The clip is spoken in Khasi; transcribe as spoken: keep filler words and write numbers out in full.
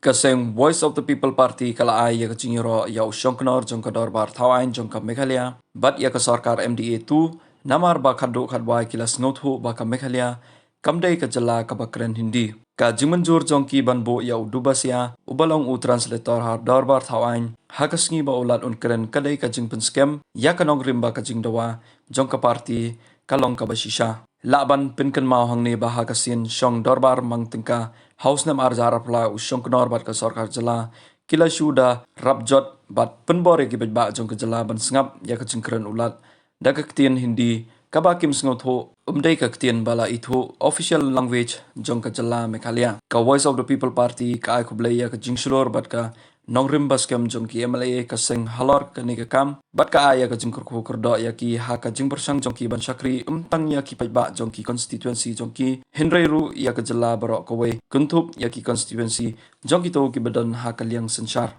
Ka seng Voice of the People Party ka la ai ïa ka jingïaroh ïa u shongknor jong ka dorbar thaw aiñ jong ka Meghalaya bad ïa ka sorkar M D A two, namar ba khatduh khatwai ki la sngewthuh ba ka Meghalaya kam dei ka jylla kaba kren Hindi. Ka jingmynjur jong ki ban buh ïa u Dubasia, uba long u translator ha dorbar thaw aiñ, ha ka sngi ba u Lat un kren ka dei ka jingpynskhem ïa ka nongrim ba ka jingdawa jong ka party ka long kaba shisha. Lah ban pynkynmaw hangne ba ha ka sien shong dorbar mang tyngka ha u snem ar hajar arphew lai u shongknor bad ka sorkar jylla ki la shu da rap jot bad pynbor ïa ki paidbah jong ka jylla ban sngap ïa ka jingkren u Lat da ka ktien Hindi, kaba kim sngewthuh, ym dei ka ktien ba la ithuh official language jong ka jylla Meghalaya. Ka Voice of the People Party ka ai khublei ïa ka jingshlur bad ka nongrim ba skhem jong ki M L A ka seng halor kane ka kam, bad ka ai ïa ka jingkyrkhu kyrdoh ïa ki ha ka jingpyrshang jong ki ban shakri ym tang ïa ki paidbah jong ki constituency jong ki, hynrei ruh ïa ka jylla baroh kawei, kynthup ïa ki constituency jong kito kiba don ha ka liang synshar.